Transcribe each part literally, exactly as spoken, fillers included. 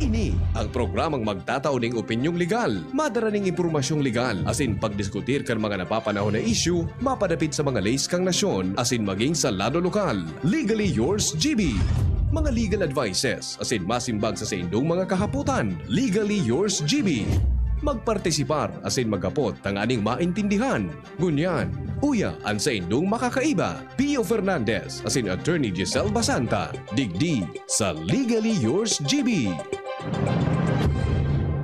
Ini ang programang magtatao ning opinyong legal, madara ning impormasyong legal, asin pagdiskutir kan mga napapanahon na isyu mapadapit sa mga leis kan nasyon asin maging sa lado lokal. Legally yours, G B. Mga legal advices asin masimbag sa saindong mga kahapotan. Legally yours, G B. Magpartisipar asin maghapot tanganing maintindihan. Ngunyan, uya an saindong makakaiba, Pio Fernandez asin Attorney Giselle Basanta, digdi sa Legally Yours, G B.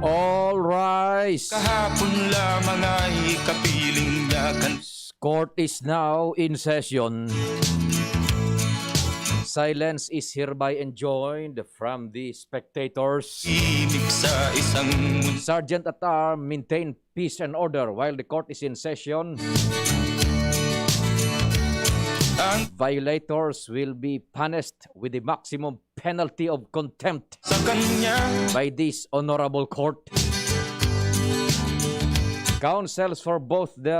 All rise. Kahapon lamang ay kapiling niya kan Court is now in session. Silence is hereby enjoined from the spectators. Imig sa isang Sergeant at Arm, maintain peace and order while the court is in session. Ang Violators will be punished with the maximum penalty of contempt sa kanya by this honorable court. Counsels for both the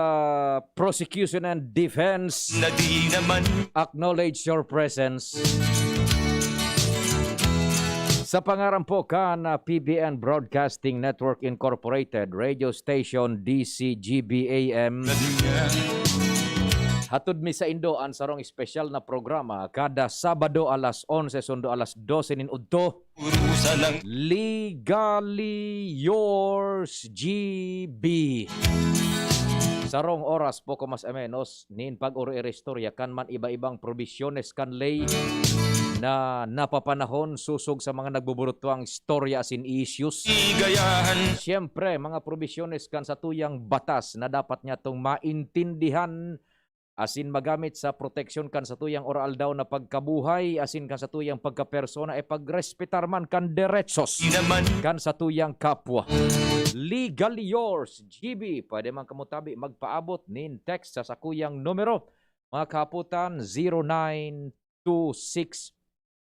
prosecution and defense na di naman acknowledge your presence. Sa pangaran po kan, ah, P B N Broadcasting Network Incorporated, Radio Station D C G B A M, hatod mi saindo an sarong espesyal na programa kada Sabado alas onse sundo alas dose nin udto. Legally yours, G B. Sarong oras, poko mas o menos, nin pag-oro-istorya kan man iba-ibang probisyones kan ley na napapanahon sosog sa mga nagbuburutwang istorya asin issues. Siyempre, mga probisyones kan satuyang batas na dapat nyatong maintindihan asin magamit sa proteksyon kan satuyang ora-aldaw na pagkabuhay asin kan satuyang pagkapersona, e pagrespetar man kan deretsos kan satuyang kapwa. Legally yours, G B. Pwede man kamo tabi magpaabot nin text sa sakuyang numero, mga kahapotan, zero nine two six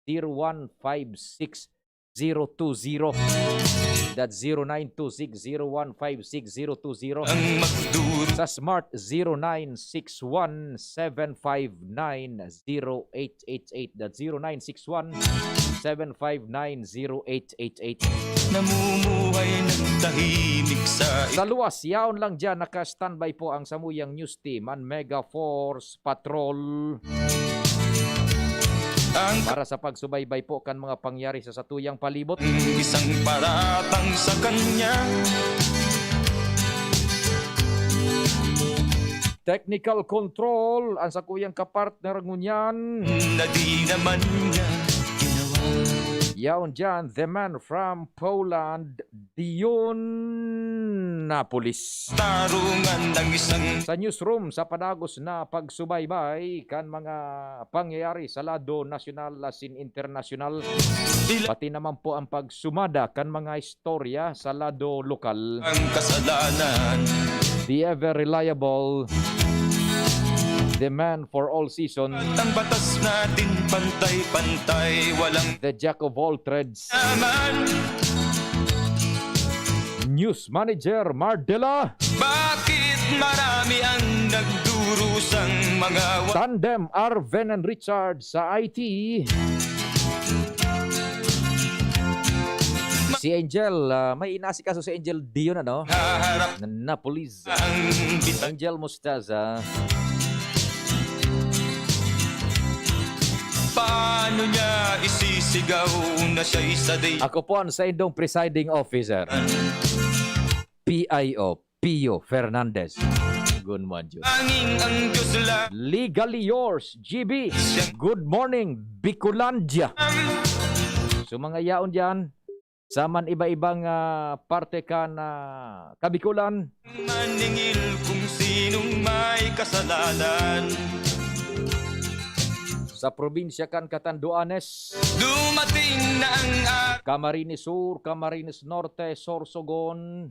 zero one five six zero two zero. That's zero nine two six zero one five six zero two zero. Sa Smart, zero nine six one seven five nine zero eight eight eight. That's zero nine six one seven five nine zero eight eight eight. Namumuhay ng tahimik sa Sa luwas, yaon lang diyan, naka-standby po ang samuyang news team, ang Mega Force Patrol. Ang Para sa pagsubaybay po kan mga pangyari sa satuyang palibot. Isang paratang sa kanya. Technical control, ang sakuyang kapartner ngunyan. Na di naman niya ginawa. Yaon dyan, the man from Poland, Dion Napolis. Tarungan ng isang Sa newsroom, sa padagos na pagsubaybay kan mga pangyayari sa lado nasyonal asin internasyonal, Ila- pati naman po ang pagsumada kan mga istorya sa lado lokal. Ang kasalanan. The ever reliable, the man for all season, At ang batas natin pantay-pantay, walang the jack of all trades, naman. News Manager Mardela. Bakit marami ang nagdurusang mga wa- Tandem Arven and Richard sa I T. Si Angel, ah, may inasikaso si Angel Dion, ano? Haharap Na, Napolis. Ang bita- Angel Mostaza. Paano niya isisigaw na siya'y saday? Ako po ang saindong presiding officer. P I O, Pio Fernandez. Gunman Diyos. Tanging ang Diyos lang. Legally yours, G B. Good morning, Bicolandia. So, mga yaon dyan, sa man iba-ibang, ah, parte kan, ah, Kabikolan. Maningil kung sinong may kasalanan. Sa probinsya kan Catanduanes. Dumating na ang ar- Camarines Sur, Camarines Norte, Sorsogon.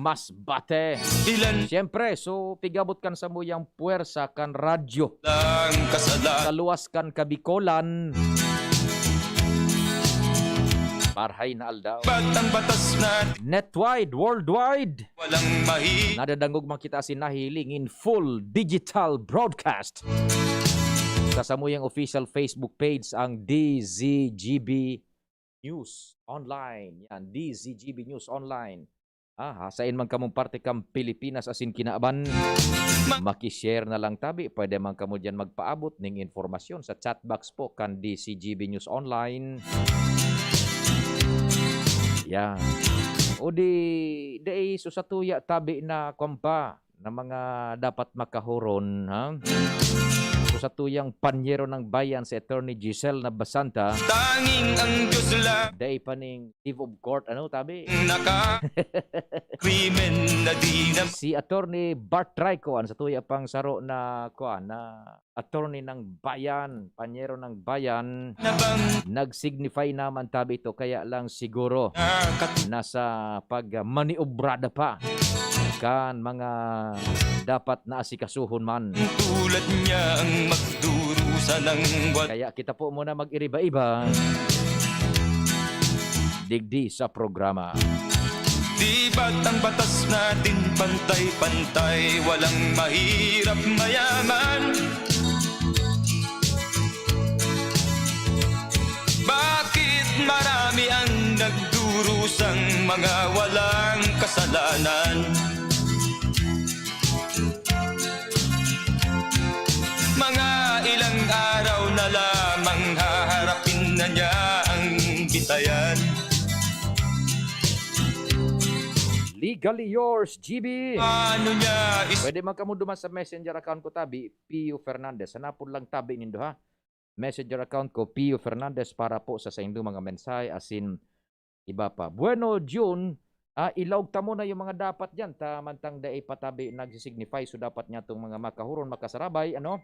Masbate. Ilan? Siyempre, so, pigabot kan samuyang puwersa kan radyo. Ang kasalanan. Sa luwas kan Kabikolan. Parhay na aldaw. Ba't ang batas na Netwide, worldwide. Walang mahi- Nadadangog man kita asin nahihiling in full digital broadcast. Sa samuyang official Facebook page, ang D Z G B News Online. Yan, D Z G B News Online. Ah, ha, sain man kamong parte kan Pilipinas asin kinaban, maki-share na lang tabi. Pwede man kamo diyan magpaabot ning impormasyon sa chat box po kan D Z G B News Online. Yan. O di, dai so satuya tabi na kwan pa, na mga dapat makahuron, ha? So, satuyang panyero ng bayan, si Attorney Giselle Nabasanta, Tanging ang Diyos lang dai pa ning leave of court, ano, tabi? Naka-, krimen na di na Si Attorney Bart Trico, ang satuya pang saro na, kuwan, na attorney ng bayan, panyero ng bayan, na bang nag-signify naman tabi ito, kaya lang siguro nasa pagmaniobrada pa kan mga dapat na asikasuhon man. Tulad niya ang magdurusa ng wal- Kaya kita po muna mag-iriba-iba digdi sa programa. Di ba't ang batas natin pantay-pantay, walang mahirap mayaman? Bakit marami ang nagdurusang mga walang kasalanan? Mga ilang araw na lamang haharapin na niya ang bitayan. Legally yours, G B. Ano niya is- Pwede man kamo duman sa messenger account ko, tabi, Pio Fernandez. Hanapon lang tabi nindo, ha? Messenger account ko, Pio Fernandez, para po sa saindong mga mensahe asin iba pa. Bueno, June, ah, ilaog ta muna yung mga dapat diyan. Ta mantang dai pa tabi nagsisignify, so dapat niya tong mga makahuron, makasarabay, ano?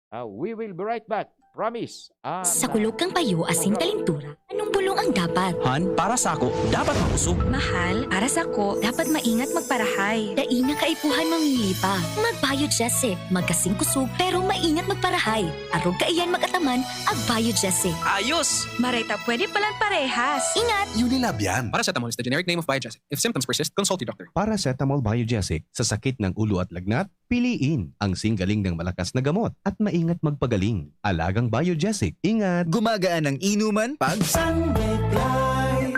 Ah, we will be right back. Promise. Ah, Sa na- kulog kan payo asin kalentura, anong bulong ang dapat? Han, para sako, dapat makusog. Mahal, para sako, dapat maingat magparahay. Dai na kaipuhan mamili pa. Mag-Biogesic. Magkasing kusog, pero maingat magparahay. Arog kaiyan mag-ataman, ag-Biogesic. Ayos! Maray ta pwede palan parehas. Ingat! Unilab yan. Paracetamol is the generic name of Biogesic. If symptoms persist, consult your doctor. Paracetamol Biogesic. Sa sakit ng ulo at lagnat, piliin ang singgaling ng malakas na gamot at maingat magpagaling. Alagang Biogesic. Ingat! Gumagaan ang inuman pag Sunlight.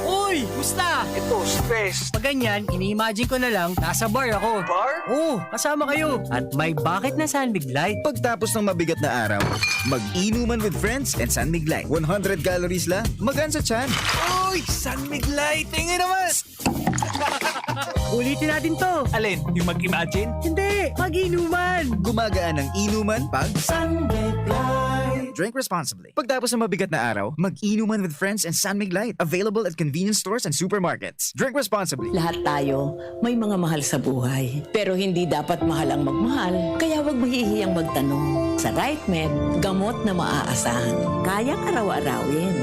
Uy! Musta? Ito, stress. Pag ganyan, ini-imagine ko na lang, nasa bar ako. Bar? Oo, kasama kayo. At may bakit na San Mig Light. Pagtapos ng mabigat na araw, mag-inuman with friends and San Mig Light. One hundred calories lang, magaan sa tiyan. Uy! San Mig Light! Tingin naman! Ulitin natin to. Alin? Yung mag-imagine? Hindi! Mag-inuman! Gumagaan ang inuman pag San Mig Light. Drink responsibly. Pagtapos ng mabigat na araw, mag-inuman with friends and San Mig Light. Available at convenience stores and supermarkets. Drink responsibly. Lahat tayo may mga mahal sa buhay. Pero hindi dapat mahal ang magmahal, kaya huwag mahihiyang magtanong. Sa Right Med, gamot na maaasahan. Kayang araw-arawin.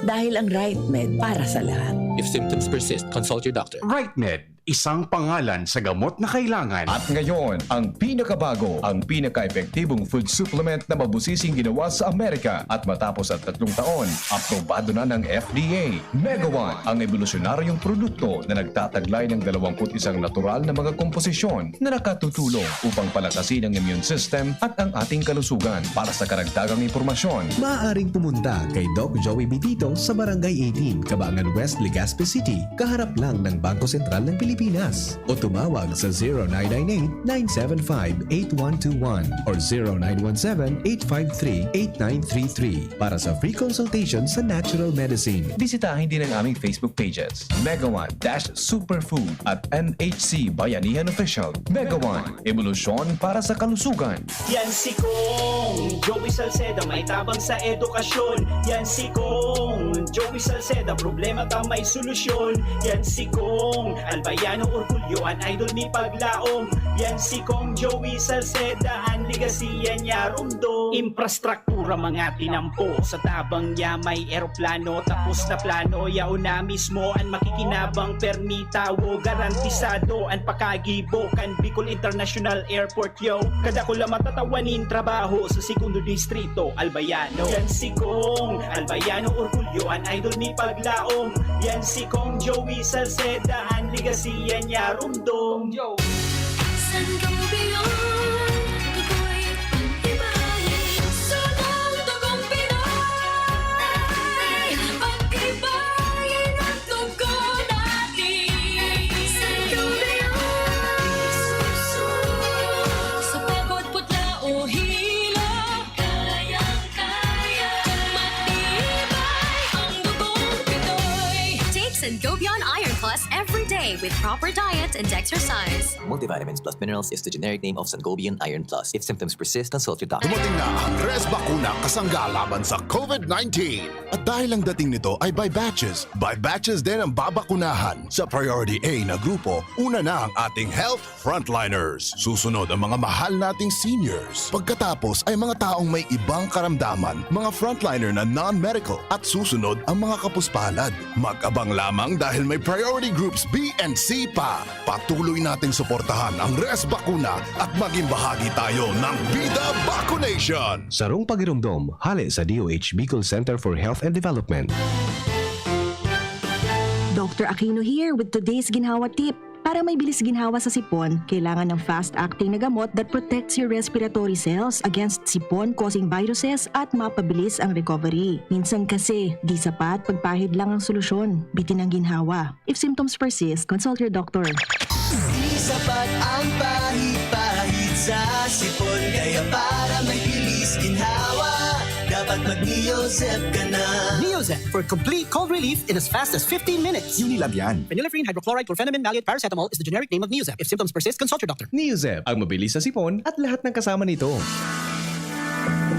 Dahil ang Right Med para sa lahat. If symptoms persist, consult your doctor. Right Med, isang pangalan sa gamot na kailangan. At ngayon, ang pinakabago, ang pinaka-epektibong food supplement na mabusising ginawa sa Amerika. At matapos ang tatlong taon, aprobado na ng F D A. Mega One, ang ebolusyonaryong produkto na nagtataglay ng dalawampu't isang natural na mga komposisyon na nakatutulong upang palakasin ang immune system at ang ating kalusugan. Para sa karagdagang impormasyon, maaaring pumunta kay Doc Joey Bitito sa Barangay eighteen, Cabangan West, Legazpi City, kaharap lang ng Bangko Sentral ng Pilipinas. O tumawag sa zero nine nine eight, nine seven five, eight one two one or zero nine one seven, eight five three, eight nine three three para sa free consultation sa natural medicine. Bisitahin din ang aming Facebook pages, Mega One dash Superfood at M H C Bayanihan Official. Mega One, ebolusyon para sa kalusugan. Yan si Kong Joey Salceda, may tabang sa edukasyon. Yan si Kong Joey Salceda, problema ta may solusyon. Yan si Kong Albayano Orgulyo, an idol mi paglaom. Yan si Kong Joey Salceda, an legacy yan niya rumdom. Infrastruktura mga tinampo, sa tabang niya may eroplano. Tapos na plano, yaon na mismo an makikinabang. Permi tawo, garantisado an pakagibo kan Bicol International Airport, yo. Kadakula matatawanin trabaho sa Segundo Distrito, Albayano. Yan si Kong Albayano Orgulyo, an idol mi paglaom. Yan si Kong Joey Salceda, an legacy yan niya rumdom. San Rubion, ako'y pag-ibahin. Sangobion Iron Plus every day with proper diet and exercise. Multivitamins plus minerals is the generic name of Sangobion Iron Plus. If symptoms persist, consult your doctor. Dumating na ang Res Bakuna kasangga laban sa COVID nineteen. At dahil ang dating nito ay by batches, by batches din ang babakunahan. Sa Priority A na grupo, una na ang ating health frontliners. Susunod ang mga mahal nating seniors. Pagkatapos ay mga taong may ibang karamdaman, mga frontliner na non-medical, at susunod ang mga kapuspalad. Mag-abang lamang dahil may priority groups B and C pa. Patuloy nating suportahan ang Res Bakuna at maging bahagi tayo ng Bida Vacunation. Sarong pagiromdom, hale sa D O H Bicol Center for Health and Development. Doctor Aquino here with today's ginhawa tip. Para may bilis ginhawa sa sipon, kailangan ng fast-acting na gamot that protects your respiratory cells against sipon-causing viruses at mapabilis ang recovery. Minsan kasi, di sapat pagpahid lang ang solusyon. Bitin ang ginhawa. If symptoms persist, consult your doctor. Di sapat ang pahid-pahid sa sipon, kaya para may bilis ginhawa, dapat mag-Neozep ka na. Neozep for complete cold relief in as fast as fifteen minutes. Unilab yan. Phenylephrine, hydrochloride, chlorphenamine, maleate, paracetamol is the generic name of Neozep. If symptoms persist, consult your doctor. Neozep, ang mabilis sa sipon at lahat ng kasama nito.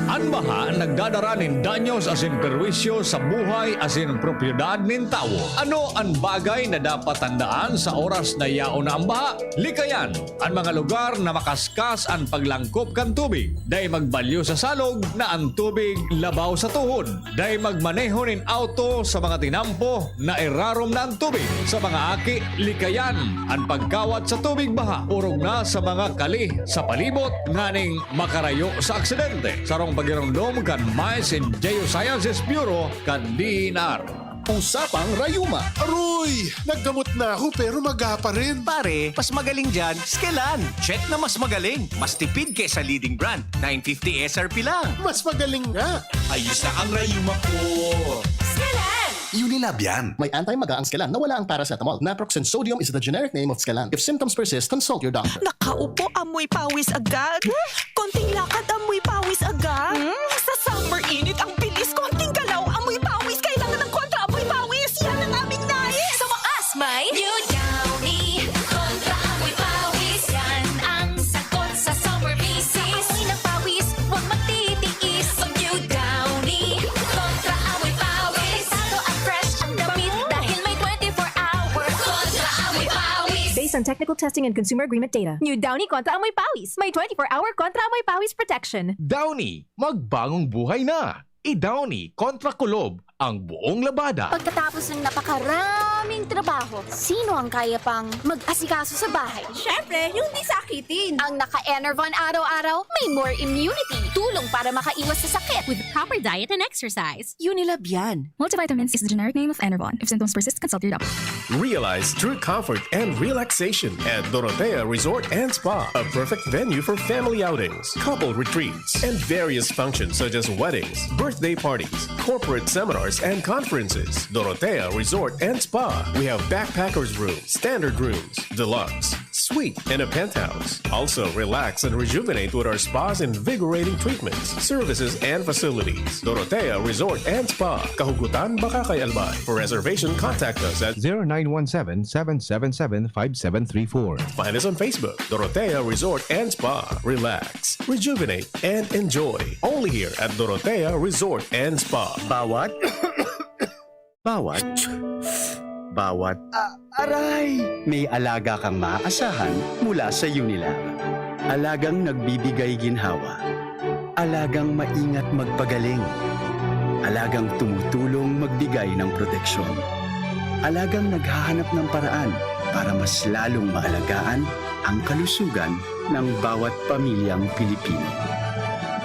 An baha nagdadara nin danyos asin perwisyo sa buhay asin propiedad nin tawo. Ano an bagay na dapat tandaan sa oras na yaon na an baha? Likayan an mga lugar na makaskas an paglangkop kan tubig. Dai magbalyo sa salog na an tubig labaw sa tuhod. Dai magmaneho nin auto sa mga tinampo na irarom na an tubig. Sa mga aki, likayan an pagkawat sa tubig baha, orog na sa mga kali sa palibot nganing makarayo sa aksidente. Sarong pagiromdom kan Mines and Geosciences Bureau kan D E N R. Usapang Rayuma. Aroy! Naggamot na ako pero maga pa rin. Pare, mas magaling dyan, Skelan. Check na mas magaling. Mas tipid kesa leading brand. nine fifty S R P lang. Mas magaling nga. Ayos na ang rayuma ko. Skelan! Unilab yan. May anti-maga ang Skelan na wala ang paracetamol. Naproxen sodium is the generic name of Skelan. If symptoms persist, consult your doctor. Nakaupo, amoy pawis agad. Konting lakad, amoy pawis agad. Hmm? Sa summer init, ang bilis. Konting galaw, amoy pawis. Kailangan ng kontra amoy pawis. Yan ang aming nais. Sa wakas, may New Downy. Kontra amoy pawis. Yan ang sagot sa summer misis. Amoy ng pawis, huwag magtitiis. Mag New Downy. Kontra amoy pawis. Delikado at fresh ang damit dahil may twenty-four hour kontra amoy pawis. Based on technical testing and consumer agreement data. New Downy kontra amoy pawis. May twenty-four hour kontra amoy pawis protection. Downy, magbangong buhay na! I-Downy kontra kulob ang buong labada. Pagkatapos ng napakaraming trabaho, sino ang kaya pang mag-asikaso sa bahay? Siyempre, yung di sakitin. Ang naka-Enervon araw-araw, may more immunity. Tulong para makaiwas sa sakit. With proper diet and exercise. Unilab yan. Multivitamins is the generic name of Enervon. If symptoms persist, consult your doctor. Realize true comfort and relaxation at Dorotea Resort and Spa, a perfect venue for family outings, couple retreats, and various functions such as weddings, birthday parties, corporate seminars, and conferences. Dorotea Resort and Spa. We have backpackers room, standard rooms, deluxe, suite, and a penthouse. Also, relax and rejuvenate with our spa's invigorating treatments, services, and facilities. Dorotea Resort and Spa, Kahugutan, Bacacay, Albay. For reservation, contact us at zero nine one seven, seven seven seven, five seven three four. Find us on Facebook, Dorotea Resort and Spa. Relax, rejuvenate, and enjoy. Only here at Dorotea Resort and Spa. Bawat, bawat, bawat. Ah, aray! May alaga kang maaasahan mula sa Unilab. Alagang nagbibigay ginhawa. Alagang maingat magpagaling. Alagang tumutulong magbigay ng proteksyon. Alagang naghahanap ng paraan para mas lalong maalagaan ang kalusugan ng bawat pamilyang Pilipino.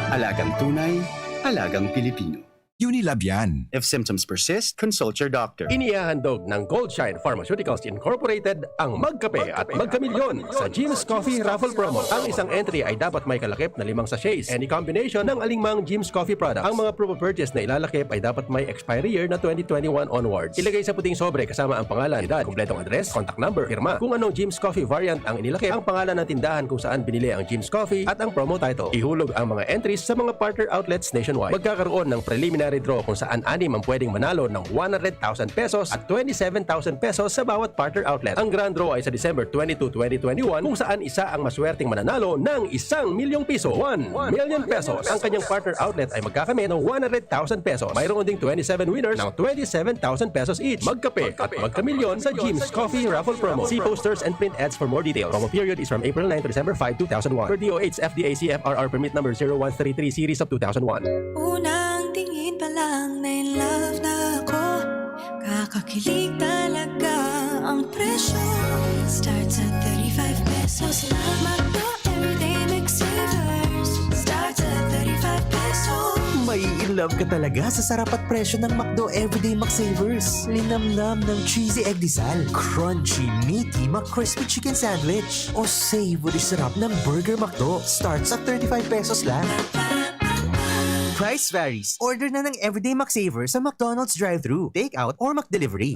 Alagang tunay, alagang Pilipino. Unilab yan. If symptoms persist, consult your doctor. Inihahandog ng Goldshine Pharmaceuticals Incorporated ang Magkape at Magkamilyon sa Jim's Coffee Raffle Promo. Ang isang entry ay dapat may kalakip na limang sachets. Any combination ng alingmang Jim's Coffee product. Ang mga promo purchase na ilalakip ay dapat may expiry year na twenty twenty-one onwards. Ilagay sa puting sobre kasama ang pangalan, edad, kompletong address, contact number, pirma. Kung anong Jim's Coffee variant ang inilakip, ang pangalan ng tindahan kung saan binili ang Jim's Coffee at ang promo title. Ihulog ang mga entries sa mga partner outlets nationwide. Magkakaroon ng preliminary Draw kung saan anim ang pwedeng manalo ng one hundred thousand pesos at twenty-seven thousand pesos sa bawat partner outlet. Ang grand draw ay sa December twenty-two, twenty twenty-one, kung saan isa ang maswerteng mananalo ng isang milyong piso, one million pesos. Ang kanyang partner outlet ay magkakamit ng one hundred thousand pesos. Mayroon ding twenty-seven winners ng twenty-seven thousand pesos each. Magkape at magkamilyon sa Jim's Coffee Raffle Promo. See posters and print ads for more details. Promo period is from April nine to December five, two thousand one. Per D O H F D A C F R R permit number zero one three three series of two thousand one. Unang tingin pa lang na in love na ako. Kakakilig talaga ang presyo. Starts at thirty-five pesos lang. McDo Everyday McSavers. Starts at thirty-five pesos. May in love ka talaga sa sarap at presyo ng McDo Everyday McSavers. Linamnam ng cheesy egdisal, crunchy, meaty McCrispy Chicken Sandwich, o savory sarap ng Burger McDo. Starts at thirty-five pesos lang. Price varies. Order na ng Everyday McSaver sa McDonald's drive-thru, takeout, or McDelivery.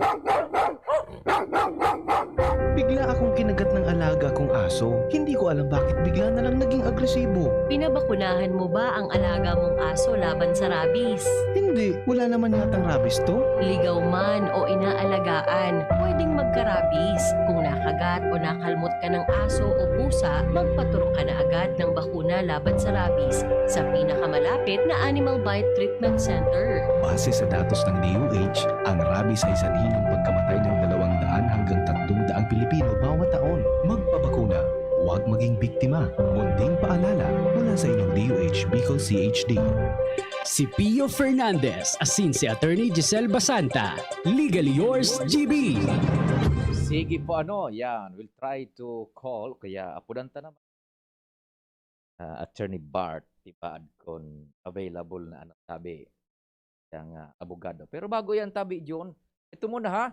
Bigla akong kinagat ng alaga kong aso. Hindi ko alam bakit bigla na lang naging agresibo. Pinabakunahan mo ba ang alaga mong aso laban sa rabies? Hindi, wala naman yatang rabies to. Ligaw man o inaalagaan, pwedeng magka-rabies. Kung nakagat o nakalmot ka ng aso o pusa, magpaturok ka na agad ng bakuna laban sa rabies sa pinakamalapit na Animal Bite Treatment Center. Base sa datos ng D O H, ang rabies ay sanhi ng pagkamatay ng dalawang daan hanggang tatlong daang Pilipino bawat taon. Magpabakuna, huwag maging biktima. Munting paalala mula sa inyong D O H Bicol C H D. Si Pio Fernandez asin si Attorney Giselle Basanta. Legally yours, G B. Sige po, ano, yan. We'll try to call. Kaya apudan ta naman. Ah, Attorney Bart, tibaad kon available na ano sabi. Yang ah, abogado. Pero bago yan, tabi, John, ito muna ha.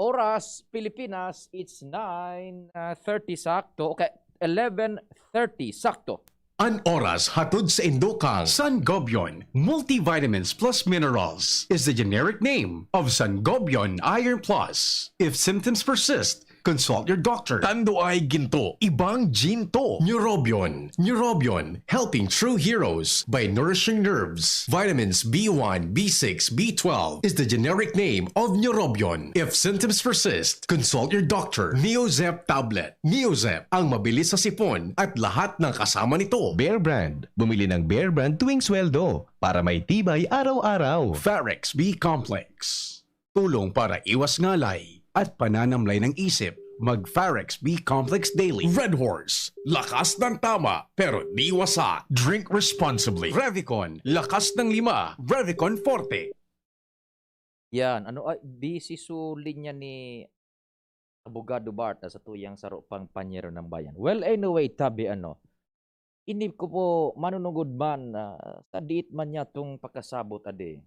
Oras, Pilipinas, it's nine thirty sakto. Okay, eleven thirty sakto. An oras hatod sa indo kang Sangobion Multivitamins Plus Minerals is the generic name of Sangobion Iron Plus. If symptoms persist, consult your doctor. Tando ay ginto, ibang ginto. Neurobion. Neurobion, helping true heroes by nourishing nerves. Vitamins B one, B six, B twelve is the generic name of Neurobion. If symptoms persist, consult your doctor. Neozep tablet. Neozep, ang mabilis sa sipon at lahat ng kasama nito. Bear Brand. Bumili ng Bear Brand tuwing sweldo para may tibay araw-araw. Farex B Complex. Tulong para iwas ngalay at pananamlay ng isip. Mag Farex B Complex Daily. Red Horse. Lakas ng tama, pero di wasa. Drink responsibly. Revicon. Lakas ng lima. Revicon Forte. Yan, ano, ay, busy su linya ni Abogado Bart na sa tuyang saro pang panyero ng bayan. Well, anyway, tabi ano, ini ko po manunungod man ah, sa diit man niya tong pakasabot adi.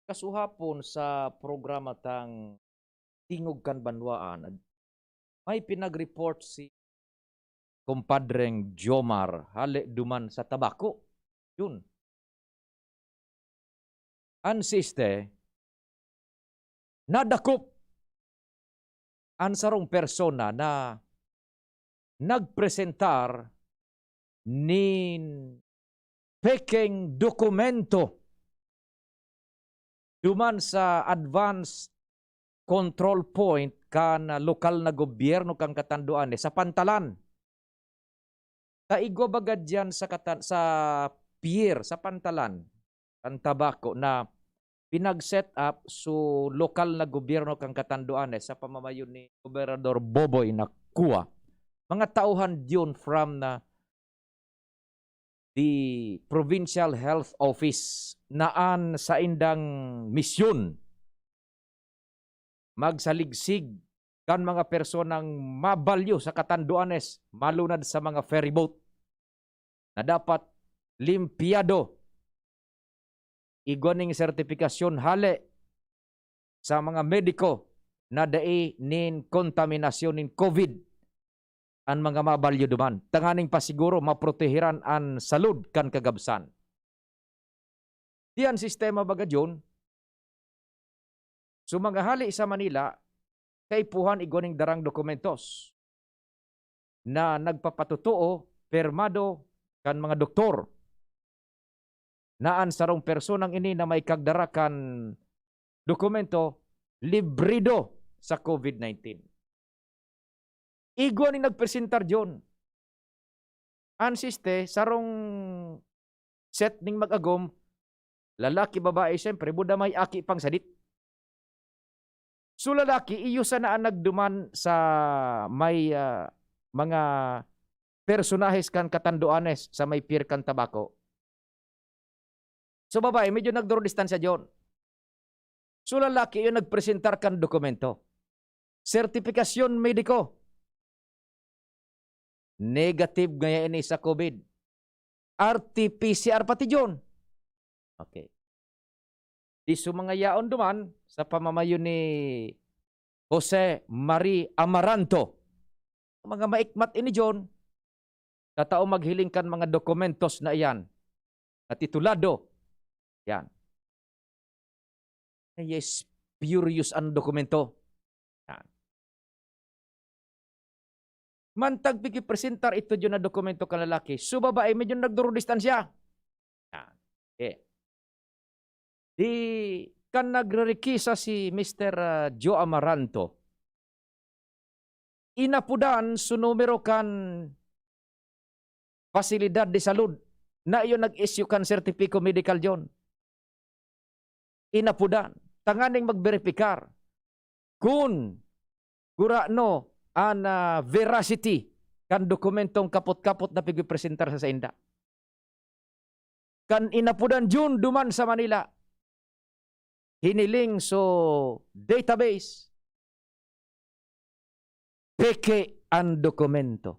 Kasuhapon sa programa tang Tingog kan Banwaan, may pinag-report si kumpadreng Jomar hale duman sa Tabaco. Yun. An siste, nadakop an sarong persona na nagpresentar nin peking dokumento duman sa advance control point kan lokal na gobyerno kan Catanduanes sa Pantalan. Ta igwa baga diyan sa, katan, sa pier, sa Pantalan, kan Tabaco na pinag-set up so lokal na gobyerno kan Catanduanes sa pamamayo ni Gobernador Boboy Nacua. Mga tauhan diyon from na the Provincial Health Office na an saindang misyon magsaligsig kan mga personang mabalyo sa Catanduanes, malunad sa mga ferryboat na dapat limpyado. Igwa ning sertipikasyon hale sa mga mediko na dai nin kontaminasyon nin COVID an mga mabalyo duman, tanganing pasiguro maproteheran an salud kan kagabsan. Diyan sistema baga John, so mga hali sa Manila, kaipuhan igwa ning darang dokumentos na nagpapatotoo, pirmado kan mga doktor. na an sarong personang ini na may kagdara kan dokumento librido sa COVID nineteen. Igwa nin nagpresentar, John. An siste, sarong set ning mag-agom, lalaki, babae, siyempre, buda may aki pang sadit. So, lalaki, iyo sana an nagduman sa may, ah, mga personahes kan Catanduanes sa may pier kan Tabaco. So, babae, medyo nagdurodistansya, John. So, lalaki, iyo nagpresentar kan dokumento. Sertipikasyon mediko. Negative ngaya ini sa COVID. R T P C R pati, John. Okay. Di so mga yaon duman sa pamamayo ni Jose Marie Amaranto. Mga maikmat ini, John. Tatao maghiling kan mga dokumentos na iyan, na titulado. Yan. Ay, yes, spurious an dokumento. Yan. Mantag pikipresentar ito, John, na dokumento kan lalaki. So, babae, medyo nagdurodistansya. Yan. Okay. Di kan nagririkisa si Mister, ah, Joe Amaranto, inapodan so numero kan pasilidad de salud na iyo nag-issue kan sertipiko medikal, John. Inapodan, tanganing magberipikar kun gurano an, ah, veracity kan dokumentong kapot-kapot na pigpipresentar sa sainda. Kan inapodan, John, duman sa Manila, hiniling so database, peke an dokumento.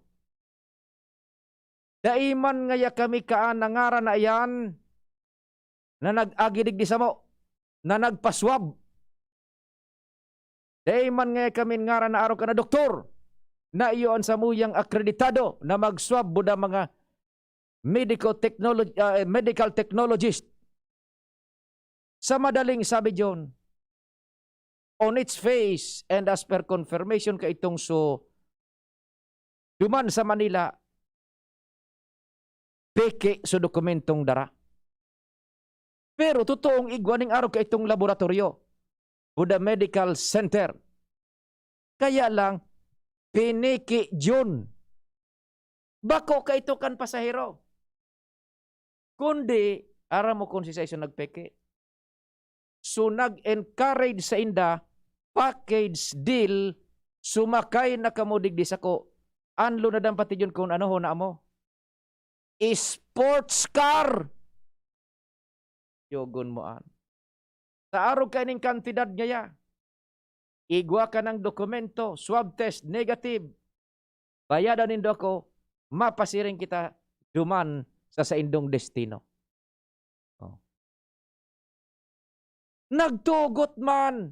Dai man ngaya kami kaan na ngaran na iyan na nag-agi digdi samo, na nagpaswab. Dai man ngaya kami ngaran na arog kan doktor na iyo an samuyang akreditado na magswab buda mga medical technology, ah, medical technologist. Sa madaling sabi, John, on its face and as per confirmation kaitong so duman sa Manila, peke so dokumentong dara. Pero totoong igwa ning arog kaitong laboratoryo, Buda Medical Center. Kaya lang, piniki, John. Bako kaito kan pasahero. Kundi, aram mo kung si Saison nagpeke. So, nag-encourage sa inda, package deal, sumakay na kamo digdi sako. An lunadan pati yun kung ano ho na mo. Sports car. Yogon mo an. Sa arog kaining kantidad ngaya, igwa ka ng dokumento, swab test, negative. Bayadan nindo ako, mapasiring kita duman sa saindong destino. Oh. Nagtugot man.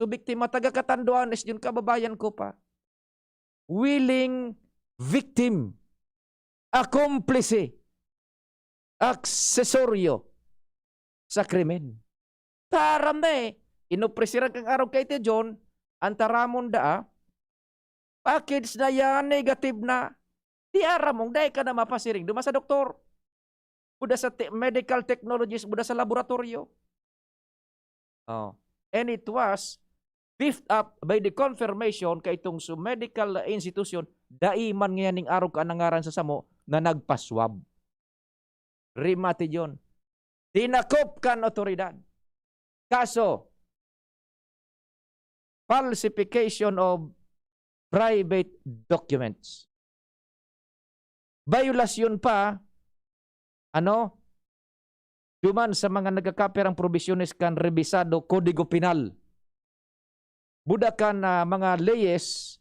So, biktima, taga Catanduanes yun, kababayan ko pa. Willing victim. Akomplise. Aksesoryo sa krimen. Taram na eh. Inopresiran kang arog kay Tio John, ang taramon daa, package na yan, negative na. Di aram mong dai ka na mapasiring duman sa doktor. Buda sa te-, medical technologies, buda sa laboratoryo. Oh. And it was beefed up by the confirmation kaitong sa medical institution, dai man ngayan ning arog ka nangaran sa samo na nagpaswab. Rimate yun. Dinakop kan otoridad. Kaso, falsification of private documents. Biolasyon pa, ano, duman sa mga nagkakapirang probisyones kan rebisado Kodigo Penal. Buda kan, ah, mga leyes,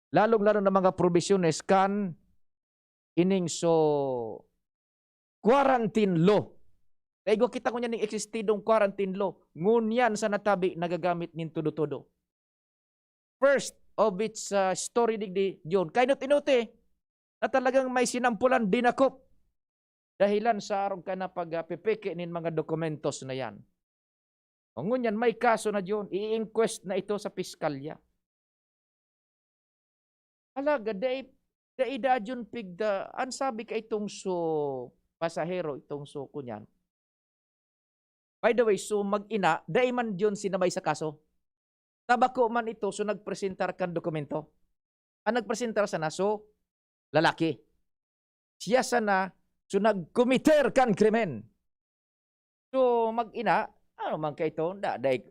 lalong-lalo na mga probisyones kan ining so quarantine law. Kaya igwa kita ngunyan ning existidong quarantine law. Ngunyan sa natabi, nagagamit nin todo-todo. First of its, ah, story digdi, yun. Kainot-inot eh, na talagang may sinampulan, dinakop. Dahilan sa arog ka na pag, ah, pipiki nin mga dokumentos na yan. O ngunyan, may kaso na diyon, i-inquest na ito sa piskalya. Alagad, dai, dai da diyon pigda, an sabi ka itong so pasahero, itong so kunyan, By the way, so mag-ina, dai man yun sinabay sa kaso. Tabako man ito, so nagpresentar kan dokumento. Ang nagpresentar sana, so lalaki. Siya sana, so nagkomiter kan krimen. So mag-ina, ano man ka ito, da, dai,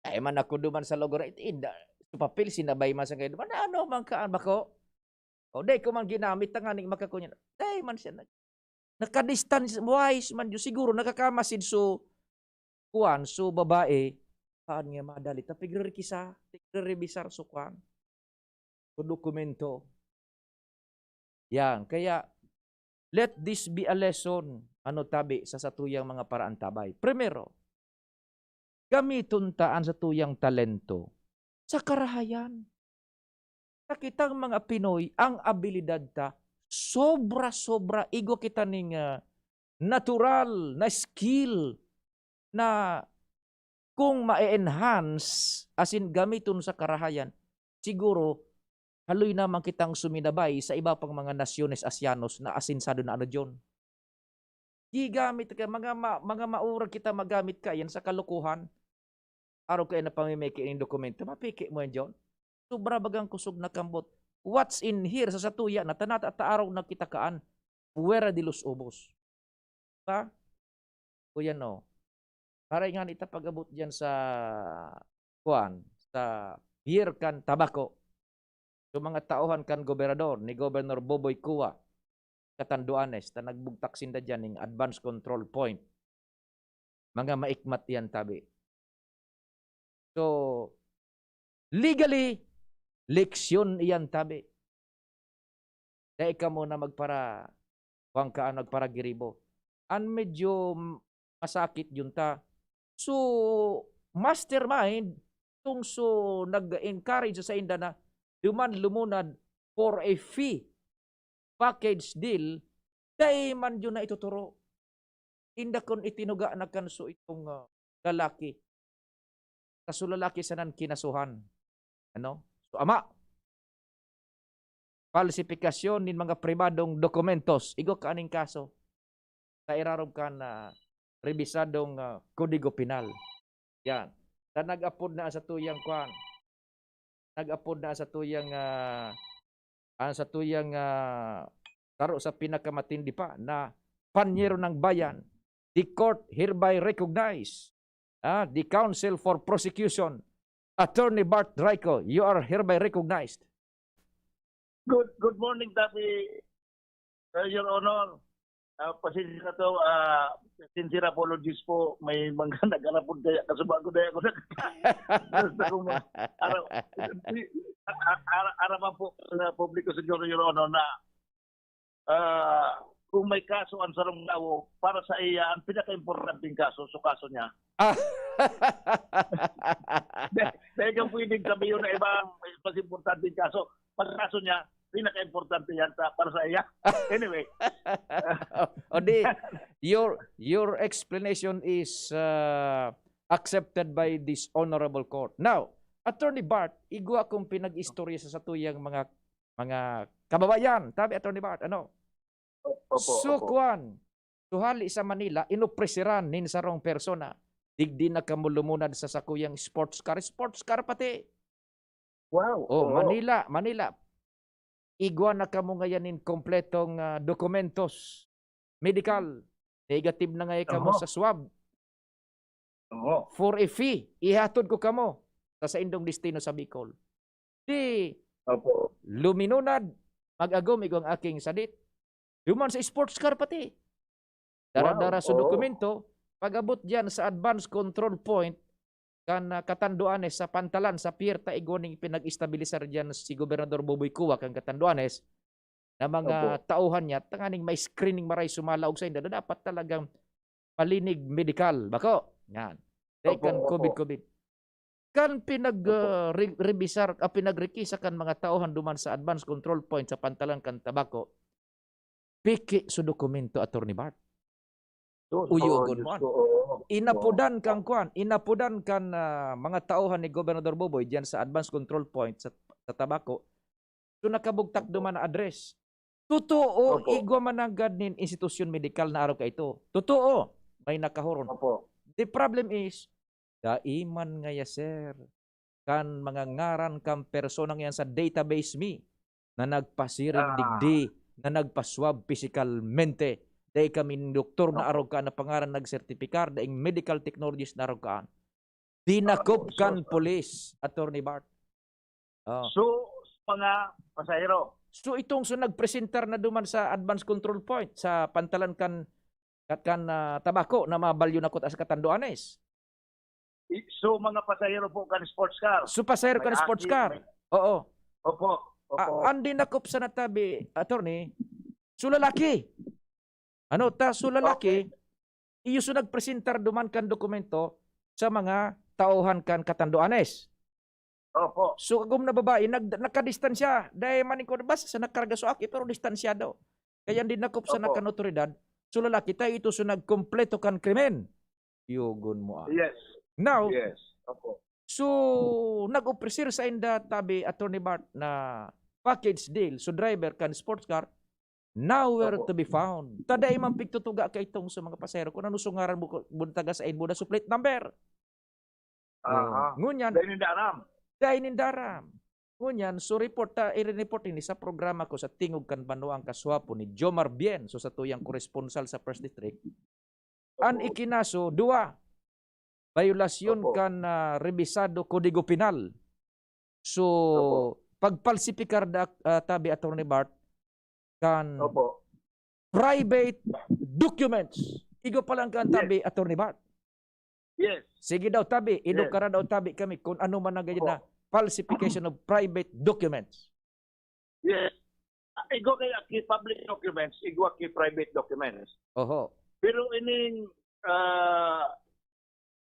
dai man ako duman sa lugar, inda, so papel, sinabay man sa kayo duman, ano man ka, bako? O, dai ko man ginamit, tanganing makakunyan. Dai man siya nag-, naka-distance, wise man yun. Siguro, nakakamasid so, kuwan, so babae, haan nga madali. Ta, pigre-requisa, pigre-revisar so kuwan. So dokumento. Yan. Kaya, let this be a lesson, ano tabi, sa satuyang mga paraantabay. Primero, gamiton ta an satuyang talento sa karahayan. Sa kitang mga Pinoy, ang abilidad ta, sobra-sobra, igwa kita ning, ah, natural na skill na kung ma-enhance, asin gamiton sa karahayan, siguro, haloy naman kitang suminabay sa iba pang mga nasyones Asianos na asensado na ano diyon. Gigamit ka, mga ma-, mga maurag kita magamit kaiyan sa kalokohan. Arog kaiyan na pamimiki nin dokumento, mapiki mo yan diyon. Sobra bagang kusog na kambot. What's in here sa satuya na tanata ta arog na kita kaan, fuera de los ubos. Diba? O yan, o. Haray nga ni ta pag-abot diyan sa, kuwan, sa beer kan tabako. So, mga tauhan kan gobernador, ni Governor Boboy Cua, Catanduanes, ta nagbugtak sinda diyan ning advance control point. Mga maikmat yan, tabi. So, legally, leksyon iyan, tabi. Dai kamo na magpara-, kuwan ka, ano, magparagiribo. An medyo masakit yun ta. So, mastermind, tong so nag-encourage sa inda na duman lumunad for a fee, package deal, dai man yun na ituturo. Inda kun itinuga na kan so itong, ah, lalaki. Sa so lalaki sanan kinasuhan. Ano? So, ama, falsifikasyon nin mga pribadong dokumentos. Igwa ka aning kaso. Sa irarom kan, ah, rebisadong, ah, Kodigo Penal. Yan. Ta nag-apod na sa tuyang kwan. Nag-apod na sa tuyang, ah, ang sa tuyang, ah, saro sa pinakamatindi pa na panyero ng bayan. The court hereby recognize, ah, the counsel for prosecution, Attorney Bart Raico. You are hereby recognized. Good, good morning, Tabi, uh, Your Honor. Ah, pasensya na to, ah, sincere apologies po. May mga nag-arapod kaya kasubago na ako. Gusto ko ma-, ara-, ara-, ara-, araman po sa publiko, Senyor, Your Honor, na, ah, kung may kaso ang sarong tawo, para sa iya, ang pinaka-importanteng kaso, so kaso niya. Ah. Di, di ka pwedeng sabihin na iba ang mas importanteng kaso. Pag kaso niya, pinaka-importante yan sa, para sa iya. Anyway. O di, your, your explanation is, uh, accepted by this honorable court. Now, Attorney Bart, igwa kong pinag-istorya sa satuyang mga, mga kababayan. Tabi, Attorney Bart, ano? Opo, So, opo. kuwan, so hali sa Manila, inopreseran nin sarong persona. Digdi na kamo lumunad sa sakuyang sports car. Sports car pati. Wow, Oh, oo. Manila, Manila. Igwa na kamo ngayon nin kompletong, ah, dokumentos. Medikal. Negative na ngayon kamo Oho. sa swab. Oo. For a fee, ihatod ko kamo sa saindong destino sa Bicol. Di Opo. luminunad, mag-agom igwang aking sadit. Duman sa sports car pati. Dara-dara Wow, sa oo. dokumento, pag-abot diyan sa advance control point, kan, ah, Catanduanes, sa pantalan, sa pier ta igwa ning pinag-estabilisar diyan si Gobernador Boboy Cua kan Catanduanes, na mga Opo. tauhan niya, tanganing may screening maray sumalaog sa inda, na dapat talagang malinig medikal. Bako, yan. Dahil Opo, kan opo. covid, covid. Kan pinag, Opo. ah, re-, rebisar, ah, pinagrekisa kan mga tauhan duman sa advance control point sa pantalan kan tabako, piki su dokumento, Attorney Bart. Yun, Uyogon oo, Diyos mo. ko, oo. Inapodan Oo. kan kwan, inapodan kan, ah, mga tauhan ni Gobernador Boboy diyan sa advance control point sa, sa tabako. So, nakabugtak Opo. duman na address. Totoo, Opo. igwa man nanggad nin institusyon medikal na araw kaito. Totoo, may nakahuron. Opo. The problem is, dai man ngaya, sir, kan mga ngaran kan personang yan sa database mi na nagpasiring Ah. digdi, na nagpaswab pisikalmente. Dai kami doktor na Opo. arog kaan na pangaran nagsertipikar, daing medical technologies na arog kaan. Dinakop Opo, so, kan so. Police, Attorney Bart. Oh. So, mga pasahero. So itong so nagpresentar na duman sa advance control point sa pantalan kan kat kan ah, tabako na mabalyo na kuta sa Catanduanes. I- So, mga pasahero po kan sports car. So pasahero May kan sports aki, car. may- Oo. Opo, opo. Ah, ang dinakop sa natabi, attorney, so lalaki. Ano ta, so lalaki, iyo so nagpresentar duman kan dokumento sa mga tauhan kan Catanduanes. Opo. So agom na babae, nag, nakadistansya. Dahil maning ko, basta sa nakarga so aki, pero distansyado. Kaya ang dinakop sa Opo. nakan otoridad, so lalaki, tayo ito so nagkompleto kan krimen. Yugon mo ah. Yes. Now, Yes. Opo. so nag-ofrecer sa inda tabi, Attorney Bart, na package deal. So driver kan sports car, nowhere Opo. to be found. Tada imang pigtutuga ka itong sa mga pasahero kung ano sungaran mo, buntaga sa inbo na so plate number. Aha. Oh, ngunyan, Dahil hindi aram. dahil nindaram. Ngunyan, so report ta, i-report ini sa programa ko sa Tingog kan Banwang Kaswapo ni Jomar Bien, so sa tuyang koresponsal sa First District. An Opo. ikinaso, duwa. Violasyon Opo. kan ah, rebisado Kodigo Penal. So, Opo. pagpalsipikar da, ah, tabi, Attorney Bart, kan Opo. private documents. Igwa pa lang kan Yes. tabi, Attorney Bart. Yes. Sige daw, tabi. Yes. Edukara daw, tabi, kami kung ano man ang ganyan na Opo. falsification of private documents. Yes. Ah, igwa kay aki public documents, igwa kay private documents. Oho. Pero ining ah,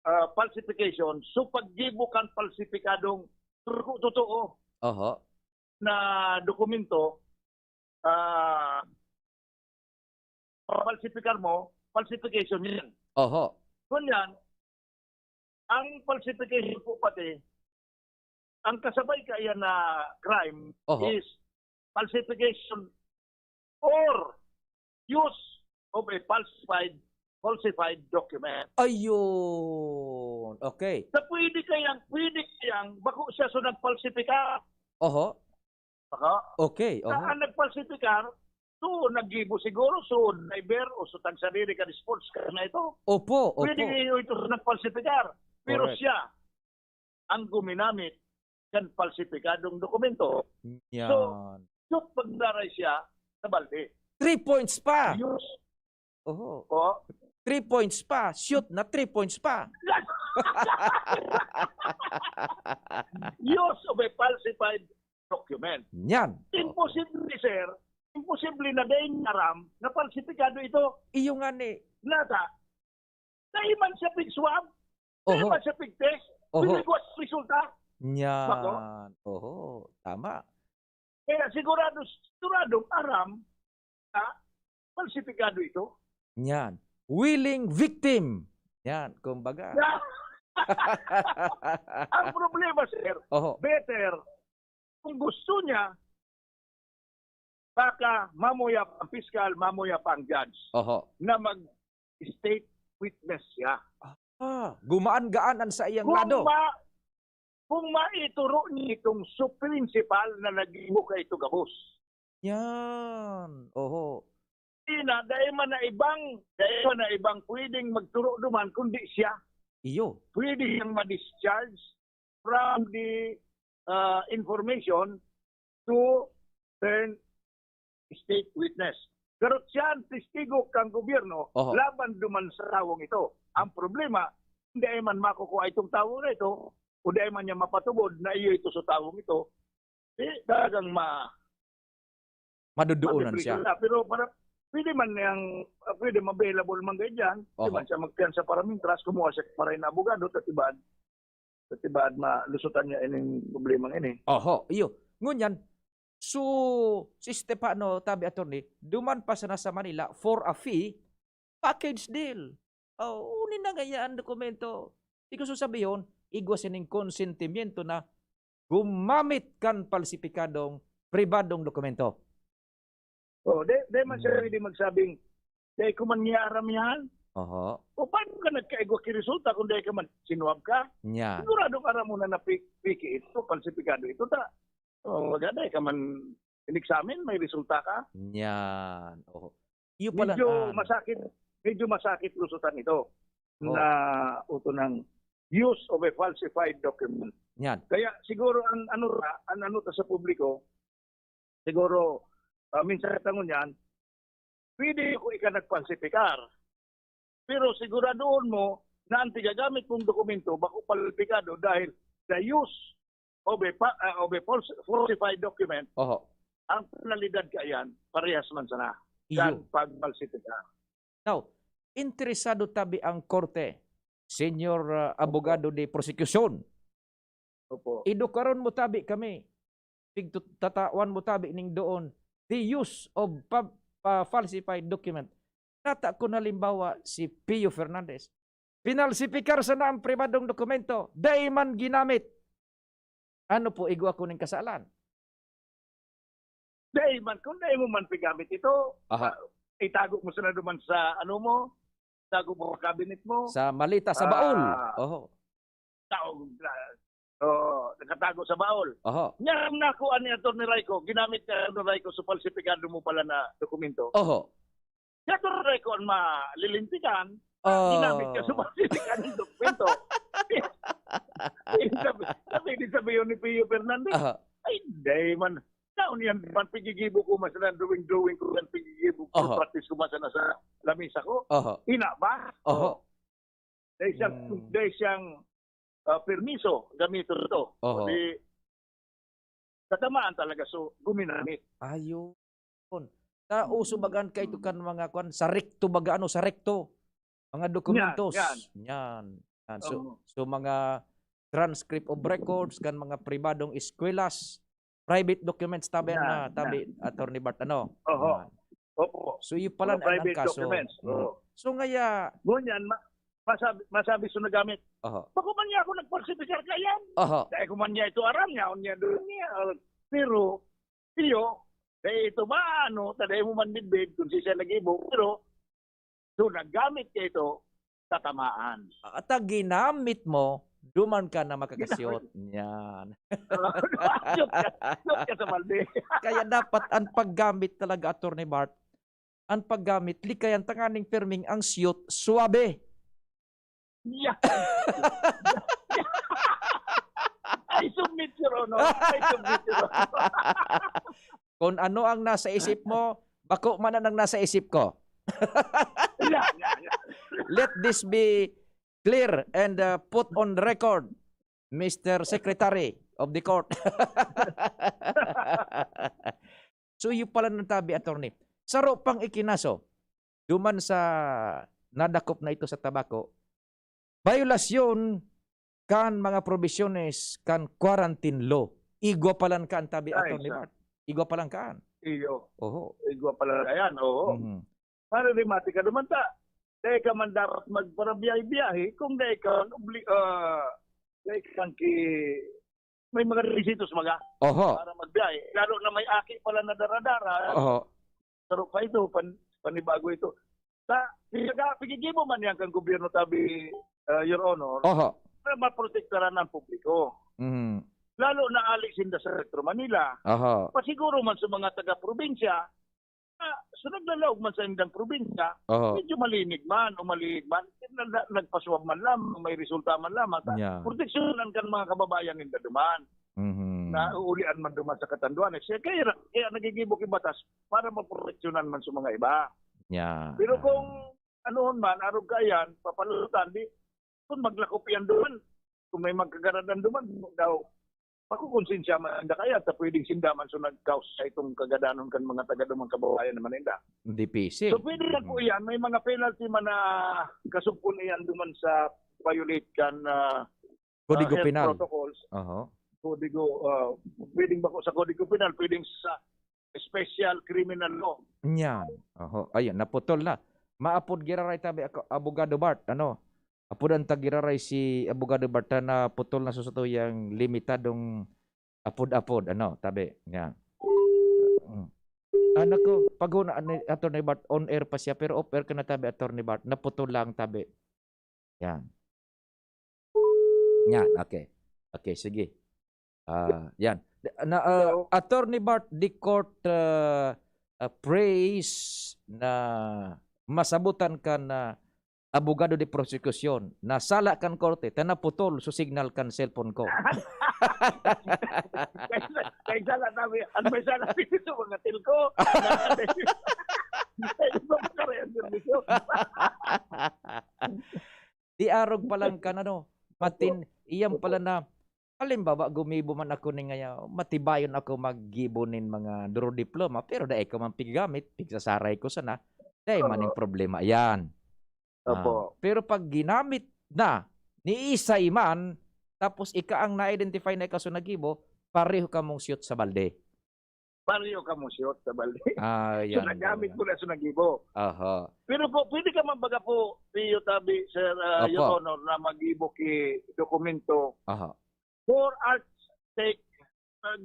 ah, falsification, so paggibo kan falsipikadong totoo Oho. na dokumento, ah, falsifikar mo, falsification yan. Oho. Ngunyan, ang falsification po pati, ang kasabay kaiyan na crime Oho. is falsification or use of a falsified falsified document. Ayun. Okay. Na pwede kayang, pwede kayang bako siya so nagpalsipikar. Oho. Bako? Okay. Oho. Saan nagpalsipikar? So, naggibo siguro, so driver o so tagsadiri kan sports car na ito. Opo. Opo. Pwede iyo ito sa nagpalsipikar. Pero Correct. Siya ang guminamit kan palsipikadong dokumento. Yan. So, pagdaray siya sa balde. Three points pa. Use Oho. po. Three points pa. Shoot na three points pa. Use of a falsified document. Yan. Imposible, sir. Imposible na dahil aram na falsipikado ito. Iyo nga ni. Nata, dahil man siya pig-swab, dahil Oho. Man siya pig-test, Oho. Pinigwas resulta. Yan. Bako? Oho. Tama. Kaya sigurado, siguradong aram, ha? Falsipikado ito. Yan. Willing victim. Yan. Kumbaga. Ang problema, sir, Oho. Better, kung gusto niya, baka mamuya pa ang piskal, mamuya pa ang judge Oho. Na mag-state witness siya. Ah, gumaan-gaan ang sa iyang Kung lado. Ma, kung maituro niya itong su-, principal na naging mukha ito gabos. Yan. Oho. Ina, dahil man na ibang, dahil man na ibang pwedeng magturo duman, kundi siya. Iyo. Pwede siyang ma-discharge from the uh, information to turn state witness. Pero siya ang testigo kang gobyerno Oho. Laban duman sa tawong ito. Ang problema, hindi man makukuha itong tawo na ito o di man niya mapatubod na iyo ito sa tawong ito. Di, talagang ma, Maduduunan siya. Pero para, pwede man yang, uh, pwede available man ganyan. Pwede Oho. Man siya magpiyansa para mintras, kumuha siya para yung abogado, tatibad. Tatibad, malusutan niya ining problema ini. Oho, iyo. Ngunyan, so, si Stefano, tabi attorney, duman pa sana sa Manila for a fee, package deal. Oh, uni na ngaya ang dokumento. Di ko susabihon, igwa sining konsentimiento na gumamit kan palsipikadong pribadong dokumento. Oh, di, di man siya Hmm. Pwede magsabing, "Di ko man niya aram yan." Oho. O paano ka nagkaigwa ki resulta kung dai ka man sinwab ka. Nya. Siguradong aram mo na na pi-, piki ito, palsipikado ito ta. Oh, wala, dai ka man in-examine, may resulta ka. Nyan. Oho. Iyo pala, Medyo ah, masakit, medyo masakit lusutan ito Oo. na uto ng use of a falsified document. Nyan. Kaya siguro ang ano ra, ang ano ta sa publiko, siguro, ah, minsan katang ngunyan, pwede ko ika nagpalsipikar. Pero siguraduhon mo na ang tigagamit mong dokumento bako palpikado dahil the use of a pa-, ah, of a false, falsified document, Oho. ang penalidad kaiyan, parehas man sana Iyo. kan pagpalsipikar. Now, interesado tabi ang korte, Senyor, ah, Opo. Abogado de Prosecucion. Opo. Idukaron mo tabi kami. Pigtut-, tatawan mo tabi ning doon. The use of pub-, pa-, falsified document. Nata kun halimbawa si Pio Fernandez. Pinalsipikar sana ang pribadong dokumento. Dai man ginamit. Ano po, igwa ko ning kasalan? Dai man, kung dai mo man pigamit ito, Aha. ah, itago mo sana duman sa ano mo, tago mo sa cabinet mo. Sa maleta, sa baul. Ah. Oho. Tago, ah, oh, nakatago sa baul. Oho. Nya, ang nakuha ni Attorney Raico, ginamit ka, Attorney Raico, sa falsipikado mo pala na dokumento. Oho. Si Attorney Raico ang malilintikan, Oh. ginamit ka sa falsipikado ng dokumento. Sabi, sabi, sabi ni Pio Fernandez, Aha. "Ay, dai man. Taon yan man, pigigibo ko man sana, drawing-drawing ko yan, pigigibo ko, Aha. practice ko man sana sa lamisa ko." Aha. Ina ba? Aha. Oh. Dai siyang, Hmm. dai siyang, ah, permiso, gamiton ito. Aha. Kundi, tatamaan talaga, so, guminamit. Ayun. Sa uso baga kaito kan mga kwan, sa rekto baga, ano, sa rekto. Mga dokumentos. Yan, yan. Yan. Yan. So, Oo. so mga transcript of records kan mga pribadong eskwelahan, private documents, tabi Yan, na, tabi, yan. Attorney Bart, ano? Oho. Yan. Opo. So, yun pala Mga ang private kaso. documents. Mm. Oo. So, ngaya Ngunyan, ma-, masabi, masabi sa nagamit, Oho. "Bako man niya ako nagpalsipikar kaiyan. Oho. Dai ko man niya ito aram niya, niya doon niya." Pero, iyo, dai ito maano, ta dai mo man midbid kung si siya nag-ibo. Pero, so, nagamit niya ito, tatamaan. At ang ginamit mo, duman ka na makakasyot. Ginamit. Yan. Shoot ka, shoot ka sa balde. Kaya dapat ang paggamit talaga, Attorney Bart, ang paggamit, likayan tanganing pirming ang siyot, suabe. Yeah. I submit, Your Honor. I submit, Your Honor. Kung ano ang nasa isip mo, bako man ang nasa isip ko. Yeah, yeah, yeah. Let this be clear and, uh, put on record, Mister Secretary of the Court. So, yun pala ang tabi, attorney. Saro pang ikinaso, duman sa nadakop na ito sa tabako, violasyon kan mga probisyones kan quarantine law. Igwa pa lang ka ang tabi, Ay, Attorney sa Bart. Igwa pa lang ka. Iyo. Oho. Igwa pa lang. Ayan, oo. Mhm. Para rimati ka naman ta. Dai ka man dapat magparabiyahe-biyahe kung dai ka obli-, ah, dai kang ki-, may mga requisitos, mga Oho. para magbiyahe. Lalo na may aki pala na dara-dara, Oho. saro pa ito, pan-, panibago ito. Sa, pinaga-, pigigibo man yan kang gobyerno, tabi, ah, Your Honor, Oho. para maprotektaran ang publiko. Mhm. Lalo na ali sinda sa Metro Manila. Oho. Pasiguro man sa mga taga-probinsya, ah, so naglalaog man sa indang probinsya, Oho. medyo malinig man o maliig man, na, na, nagpaswab man lamang, may resulta man lamang, ta-, Yeah. proteksyonan kan mga kababayan ninda duman. Mhm. Na uulian man duman sa katanduanes. Kaya, kaya, kaya nagigibo ki batas para maproteksyonan man sa mga iba. Yeah. Pero kung anoon man, arog kaiyan, papalutan, di, kung maglakop yan duman, kung may magkagaradan duman, daw, makukonsensya man sinda kaya ta pwedeng sinda man so nag-cause sa itong kagadanon kan mga taga dumang kababayan naman ninda. Difícil. So, pwede na po Mm. yan. May mga penalty man na kasugpon iyan duman sa violate kan, ah, Kodigo ah, health Penal. protocols. Oho. Kodigo, ah, pwedeng bako sa Kodigo Penal, pwedeng sa special criminal law. Yan. Oho. Ayun, naputol na. Maapod giraray tabi ako, Abogado Bart, ano? Apodan ta giraray si Abogado Bart ta naputol na sa satuyang limitadong apod-apod, ano, tabi. Yan. Mm. Ah, nako, pag huna ni Attorney Bart, on air pa siya, pero off air ka na tabi, Attorney Bart. Naputol lang tabi. Yan. Yan, okay. Okay, sige. Ah, yan. Na, ah, Attorney Bart, the court, ah, ah, prays na masabutan ka na abogado de prosecution, na sala kan korte, ta naputol so signal kan cellphone ko. Kaya, kaya sala namin, ano may sala dito, mga telco? Kaya iba pa kaya ang serbisyo. Di arog pa lang kan ano, Opo. matin-, iyang Opo. pala na, halimbawa, gumibo man ako ning ngaya, matibayon ako maggibo nin mga duro diploma, pero dai ko man pigamit, pigsasaray ko sana, dai man Oo. ning problema yan. Ah, Opo. pero pag ginamit na ni isay man, tapos ika ang na-identify na ika so naggibo, pareho kamong siyot sa balde. Pareho kamo siyot sa balde. Ah, So, yan nagamit talaga. mo na sa nagibo. Aha. Pero po, pwede ka man baga po, Pio Tabi, Sir, ah, Your Opo. Honor, na magibo ki dokumento Aha. for art's sake, ah,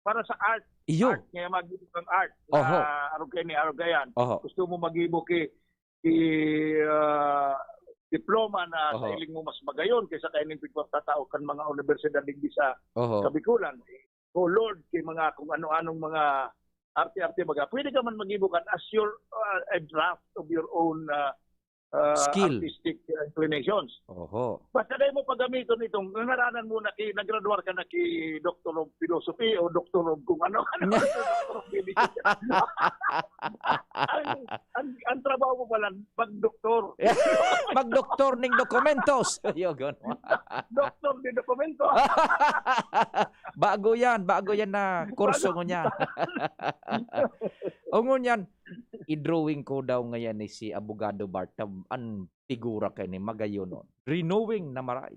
para sa art, Iyo. art, kaya magibo kang art na Oho. arog kaini, arog kayan. Oho. Gusto mo magibo ki, ki, ah, diploma na sa Oho. iling mo mas magayon kaysa kaining pigpapatao kan mga universidad digdi sa Oho. Kabikulan. Oh Lord, kay mga kung ano-anong mga arte-arte baga. Pwede ka man mag-ibo kan as your, ah, a draft of your own, ah, ah, Skill. artistic inclinations. Oho. Basta dai mo paggamiton itong ngaranan mo na ki, naggraduar ka na ki Doctor of Philosophy o Doctor of kung ano, ano, Doctor of Divinity. Ang, ang, ang trabaho mo pala, magdoktor. Magdoktor ning dokumentos. Yo, gano'n. Doktor de dokumento. Bago yan, bago yan na kurso Bago. ngunyan. O ngunyan, i-drawing ko daw ngayon ni si Abogado Bart, an figura kay ni magayon, no? Renewing na maray.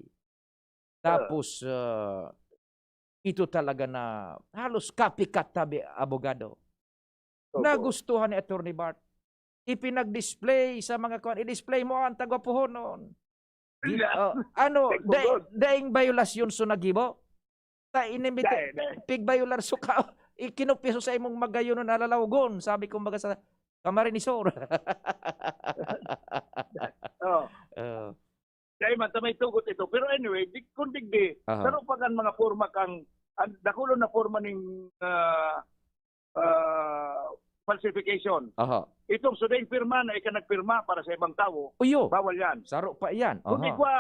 Ah. Tapos, ah, ito talaga na halos copycat, sabi, Abogado. Opo. Nagustuhan ni Attorney Bart. Ipinag-display sa mga kuwan, i-display mo ang tagwapuhonon. Di, Yeah. oh, ano, Thank you, da-, Lord. daing violasyon so nagibo? Ta inimbite, Dai, dai. pigbayolar so ka, ikinupya so sa imong magayon na lalawgon, sabi kumbaga sa Camarines Sur. Oh. Oh. Dai man, ta may tugot ito. Pero anyway, di, kung digdi, Aha. saro pa kan mga forma kang, ang dakulon na forma ning, ah, ah, falsification. Aha. Itong sudeng pirma na ika nagpirma para sa ibang tawo, Uyo. bawal yan. Saro pa yan. Kung Aha. igwa,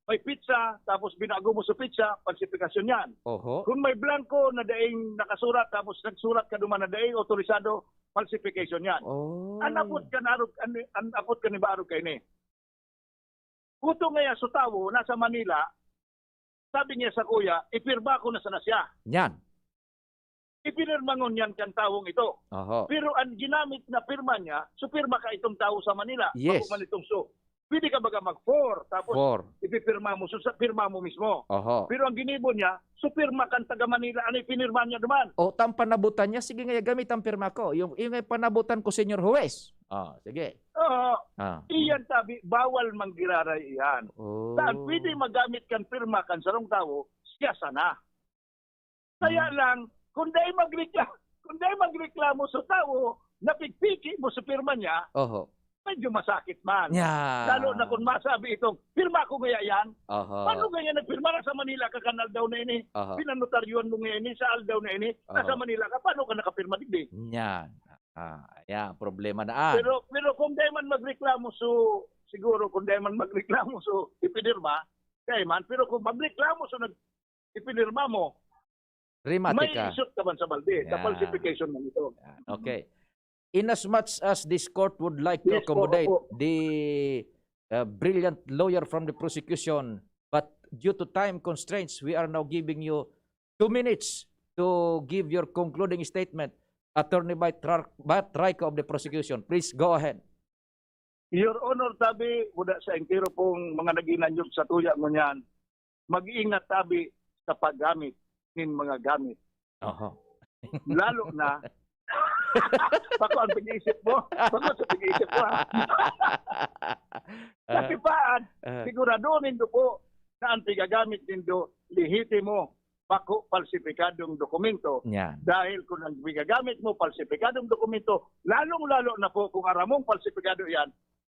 may pitsa, tapos binago mo sa pitsa, falsifikasyon yan. Oho. Kung may blanco na daing nakasurat, tapos nagsurat ka duman na daing otorisado, falsification yan. Oh. An apot kan arog, an, an apot kan iba arog kaini. Kuto ngaya so tawo nasa Manila, sabi niya sa kuya, "Ipirma ko na sana siya." Yan. Ipinirma ngunyan kan tawong ito. Oho. Pero ang ginamit na pirma niya, so pirma ka itong tawo sa Manila. Yes. Bako man itong so. Pwede ka baga mag-for, tapos For. ipipirma mo, so sa pirma mo mismo. Oho. Pero ang ginibo niya, so pirma kan taga Manila, ano ipinirma niya duman? O, tang panabutan niya, sige nga, gamit ang pirma ko. Yung, yung panabutan ko, Senyor Huwes. Ah, sige. Oo. Ah. Iyan sabi, bawal manggiraray iyan. Oh. Saan pwede magamit kan pirma kan sarong tawo, siya sana. Kaya Hmm. lang, kung dai magrekla-, kung dai magreklamo sa tawo, napigpiki mo sa pirma niya, Oho. medyo masakit man. Yeah. Lalo na kung masabi itong, "Pirma ko ngaya yan." Oho. Paano ngaya nagpirma na sa Manila ka kan aldaw na ini? Oho. Pinanotaryoan mo ngaya ini sa aldaw na ini, nasa Oho. Manila ka, paano ka nakapirma digdi? Yan. Ah, yan, problema na, ah. Pero, pero kung dai man magreklamo so, siguro kung dai man magreklamo so, ipinirma, dai man. Pero kung magreklamo so nag-, ipinirma mo, Remate may ka. isot ka man sa balde, sa Yan. falsification man ito. Yan. Okay. In as much as this court would like to Yes po, accommodate opo. the, uh, brilliant lawyer from the prosecution, but due to time constraints, we are now giving you two minutes to give your concluding statement. Attorney Bat Rar-, Bat Raico of the prosecution, please go ahead. Your Honor, tabi, buda sa entero pong mga naginanyog sa tuya ngunyan, mag-ingat tabi sa paggamit nin mga gamit. Oho. Lalo na, bako ang pag-iisip mo. Bako sa pag-iisip mo, ha? Sa Ah. tipaan, Ah. sigurado nindo po na ang pigagamit nindo, lehitimo, bako palsipikadong dokumento. Yan. Dahil kung ang pigagamit mo, palsipikadong dokumento, lalong-lalo na po kung aramong palsipikado yan,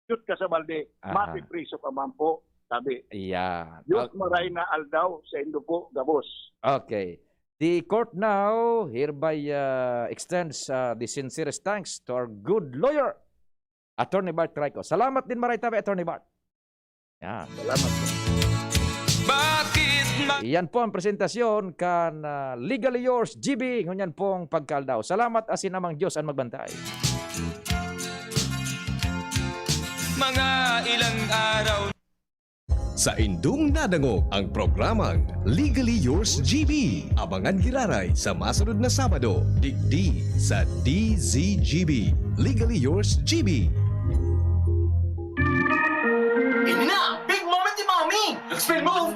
shoot ka sa balde, Aha. mapipriso ka man po, sabi. Yeah. Diyos Al- maray na aldaw, saindo po, gabos. Okay. The court now hereby uh, extends uh, the sincerest thanks to our good lawyer, Attorney Bart Trico. Salamat din maray tabi, Attorney Bart. Yan. Salamat po. Bakit ma- Iyan po ang presentasyon kan uh, Legally Yours, G B, ngunyan pong pagkaldaw. Salamat asin Amang Diyos ang magbantay. Mga ilang araw Saindong nadangog ang programang Legally Yours G B. Abangan giraray sa masunod na Sabado, digdi sa D Z G B. Legally Yours G B. Ini na! Big moment ni Mommy! Expel mo!